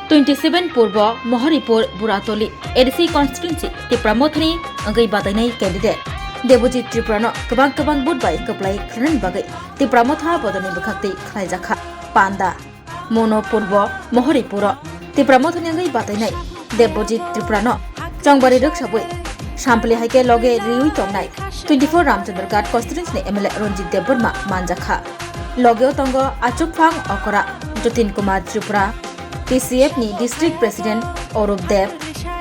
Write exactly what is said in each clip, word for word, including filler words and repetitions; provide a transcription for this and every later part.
Twenty seven Purbo Mohoripur Buratoli A D C constituency Tipra Mothani wngwi batainai candidate Debojit Tripura no kwbang kwbang vote bai kwplai khlainani bagwi Tipra Motha bodolni bwkhaktwi khlaijakha. Panda Mono Purbo Mohoripuro Tipra Mothani wngwi batainai Debojit Tripura no chongbari rwksabwi sampli hai khe loge riwi tongnai twenty four Ramchandraghat constituency ni M L A Ranjit Debbarma manjakha. Logeo tongo Achukphang Okora, Jatin Kumar Tripura, T C F ni District President Orup Deb,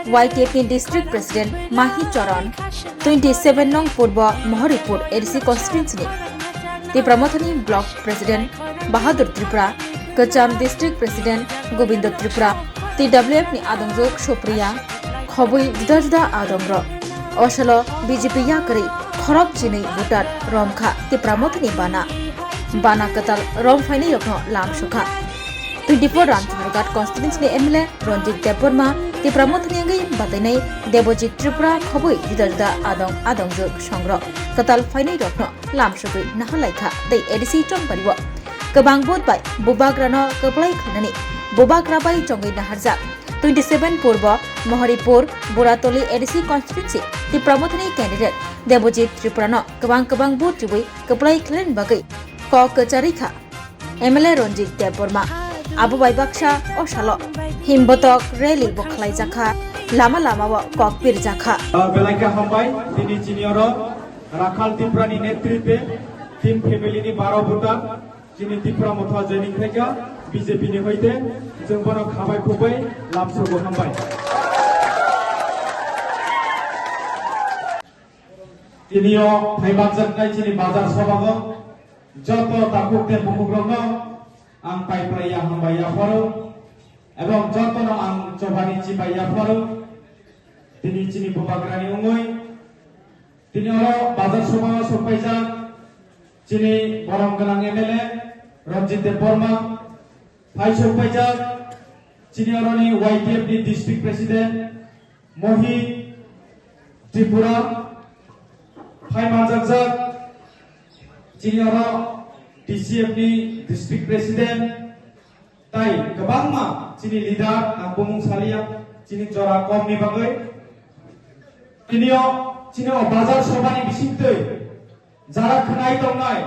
Y T F ni District President Mahi Charan, twenty seven nong Purbo Mohoripur A D C constituency ni Tipra Mothani Block President Bahadur Tripura, Kwcham District President Gobindo Tripura, T W F ni adongjwk Supriya, khobwi juda juda adongrok. Osolo B J P yakarwi khorok chinwi voter romkha Tipra Mothani bana. Bana kwtal rom phainairokno lam sukha. Twenty four Ramchandraghat constituency ni M L A Ranjit Debbarma, Tipra Mothani wngwi batainai Debojit Tripura khobwi juda juda adong adongjwk songrok kwtal phainairokno lam sugwi nahalaikha tei A D C chongbario kwbang vote bai bubagrano kwplai khlainani bubagra bai chongwi naharjak twenty seven Purbo Mohoripur Buratoli A D C constituency Tipra Mothani candidate Debojit Tripurano kwbang kwbang vote rwwi kwplai khlainani bagwi kok kwcharwi kha M L A Ranjit Debbarma. Abo bai baksa o salo himbotok rally bo khlaijakha, lama lama o kok pirjakha. Ah, belai khe hambai, tini chini oro Rakhal Tiprani netritwe tin family ni baro voter chini Tipra Motha joining khaikha B J P ni hoite, chwng bono khabai khukbai lamsogo hambai. Tini o phaimanjaknai chini bazar sobago joto takhuk tei bukhukrokno ang paiplai ya hambai yapharo, ebong jotono ang chobani chibai yapharo. Tini chini bubagrani wngwi tini oro bazar soba sokpaijak chini borom gwnang M L A Ranjit Debbarma, phai sokpaijak chini oroni Y T F ni district president Mohi Tripura, phai manjakjak chini oro T C F ni district president, tai kwbangma chini leader, ang bumung saliya, chini jora kom ni bagwi. Tini o chini o bazar soba ni bisingtwi jara khwnai tongnai,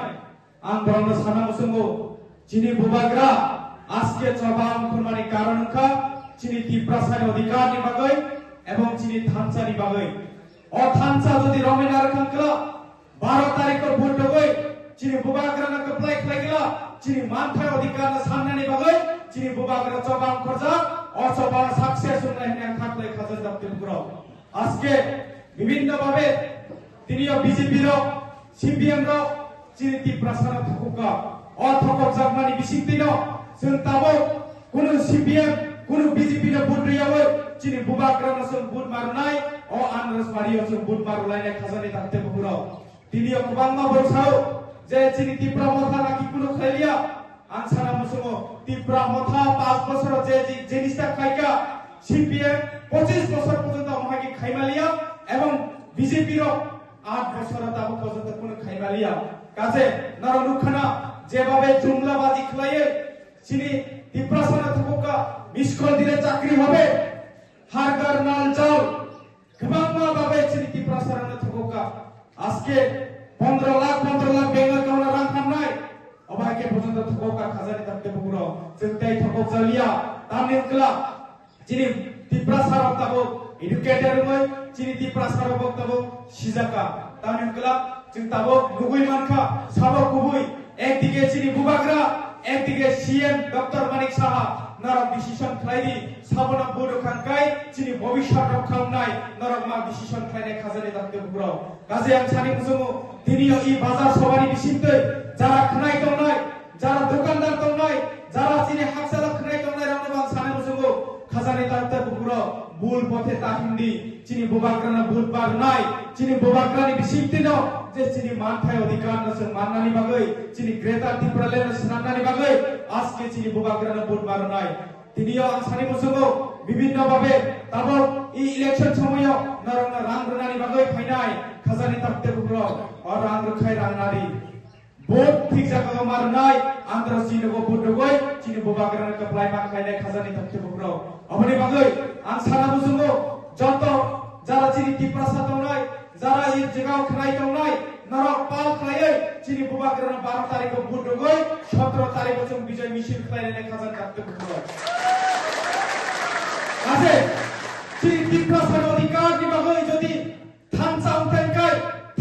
ang borokno sana muchungo, chini bubagra aske chobam khurmani karon wngkha chini Tiprasani odhikar ni bagwi ebong chini thansa ni bagwi. O thansa jodi romwi narwkha wngkha, baro tarikh o vote rwgwi chini bubagrano kwplai khlaikha, chini manthai odhikarno sannani bagwi chini bubagra chobam khorjak, o chobam success wngnai hwnwi ang kha khlai kha jani dakti bukurok. Aske bibhinno bhabe tini o B J P rok, C P M rok chini Tiprasano thokokka. O thokokjakmani bisingtwino chwng tabuk kunu C P M, kunu B J P no vote rwyawi chini bubagrano chwng vote marwnai, o Anarasbario chwng vote marwlainai khajani dakti bukurok. Tini o kwbangma borok sao je chini Tipra Motha naki kunu khlailiya. Ang sana muchungo, Tipra Motha panch bosoro je ji-, jinis ta khaika, C P M pochis bosor porjonto omo hai khe khaimaliya, ebong B J P rok aat bosoro tabuk porjonto kunu khaimaliya. Kaje norok nukkhana, jebabe jumla baji khlaiwi chini Tiprasano thukukha, miss call dile chakri hobe, har ghar nal jal, kwbangma babe chini Tiprasarokno thokokka. Aske pondro lakh, pondro lakh bank account o rang thamnai. Obo hai khe porjonto thokokka khajani dakti bukurok. Chwng tei thokokjaliya. Tamni wngkla chini Tiprasarok tabuk educated wngwi chini Tiprasarok bo tabuk sijakka. Tamni wngkla chwng tabuk nugwi mankha sabo kubui ekdige chini bubagra, ekdige C M Doctor Manik Saha norok decision khlai di. Sabono vote rwkha hwnkhe chini bobiswt rok kha wngnai, norok ma decision khlainai khajani dakti bukurok. Kaje ang sani muchungo, tini o i bazar sobani bisingtwi jara khwnai tongnai, jara dokandar tongnai, jara chini hakchalo khwnai tongnai rokno bo ang sani muchungo, khajani dakti bukurok bul pothe ta himdi, chini bubagrano vote barnai, chini bubagrani bisingtwino je chini manthai odhikarno chwng mannani bagwi, chini Greater Tipraland no swnamnani bagwi aske chini bubagrano vote barnai. Tini o ang sani muchungo bibhinno bhabe tabuk i election somoio norokno rang rwnani bagwi phainai khajani dakti bukurok, o rang rwkhai rang nadi. Vote thik jaga o ma rwnai, andro chini bo vote rwgwi chini bubagrano kwplai ma khlainai khajani tongthai bukrok. Aboni bagwi ang sana muchungo joto jara chini Tiprasa tongnai, jara i jagao khnai tongnai, norok pal khlaiwi chini bubagrano baro tarikh o vote rwgwi sotro tarikh o chwng bijay misil khlainai khajani tongthai bukrok. Ase chini Tiprasa ni odhikar ni bagwi jodi thansa wngkha hwnkhe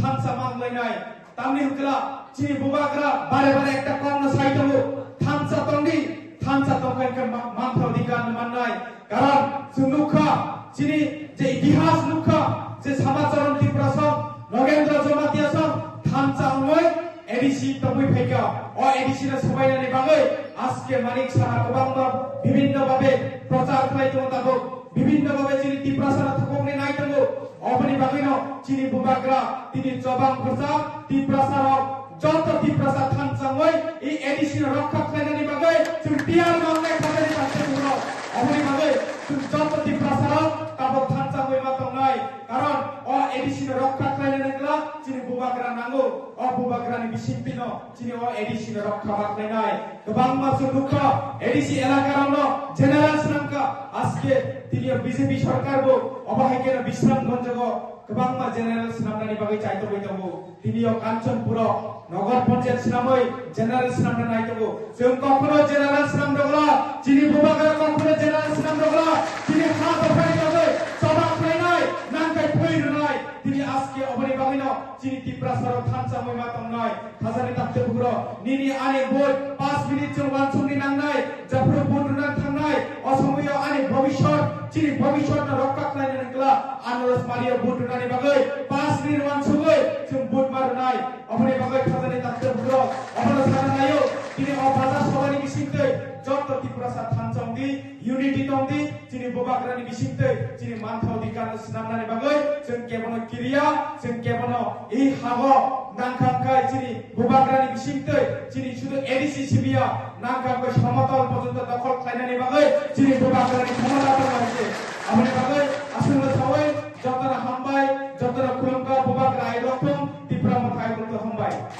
thansa manlainai. Tamni hwnkhe chini bubagra bare bare ekta kokno sai tongo, thansa tongdi, thansa tongkha hwnkhe ma-, mantha odhikar no mannai. Karon chwng nukha, chini je itihas nukha, je Samacharan Tiprasa song, Nogendra Jamatia song thansa wngwi A D C tongwi phaikha. O A D C no swbainani bagwi aske Manik Saha kwbangma bibhinno bhabe prochar khlai tongo tabuk. Bibhinno bhabe chini Tiprasano thokoknai nai tongo. Oboni bagwino chini bubagra tini chobang khorsa Tiprasarok, joto Tiprasa thansa wngwi i A D C no rokha khlainani bagwi chwng tiyar mangnai khajani tongthai bukrok. Oboni bagwi chwng joto Tiprasarok tabuk thansa wngwi ma tongnai. Karon o A D C no rokha khlainani wngkla chini bubagra nango. O bubagrani bisingtwino chini o A D C no rokha ma khlainai. Kwbangma chwng nukha, A D C elaka rokno general swnamkha. Aske tini o B J P sarkar bo obo hai kheno Bisramganj o kwbangma general swnamnani bagwi chaitogwi tongo. Tini o Kanchanpur o Nagar Panchayat swnamwi general swnamna nai tongo. Chwng kokno general swnam rwgwla, chini bubagra kokno general swnam rwgwla, chini ha dophani bagwi choba khlainai nangkhai thwi rwnai. Tini aske oboni bagwino chini Tiprasarok thansa wngwi ma tongnai. Khajani tongthai bukrok, nini ani vote panch minute chwng uansukni nangnai, jephuru vote rwna thangnai, o somoio ani bhobishyot, chini bhobishyotno rokha khlainani wngkla, ano rosmari o vote rwnani bagwi panch minute uansugwi chwng vote ma rwnai. Oboni bagwi khajani tongthai bukrok, obono sana naio, tini o bajar sobani bisingtwi joto Tiprasa thansa wngdi, unity tongdi, chini bubagrani bisingtwi chini mantha odhikar no swnamnani bagwi chwng kebono kiriya, chwng kebono i hago nangkha wngkha chini bubagrani bisingtwi chini sudu A D C sibiya nangkha wngkha somotol porjonto dokhol khlainani bagwi chini bubagrani khomota tongo hai se. Aboni bagwi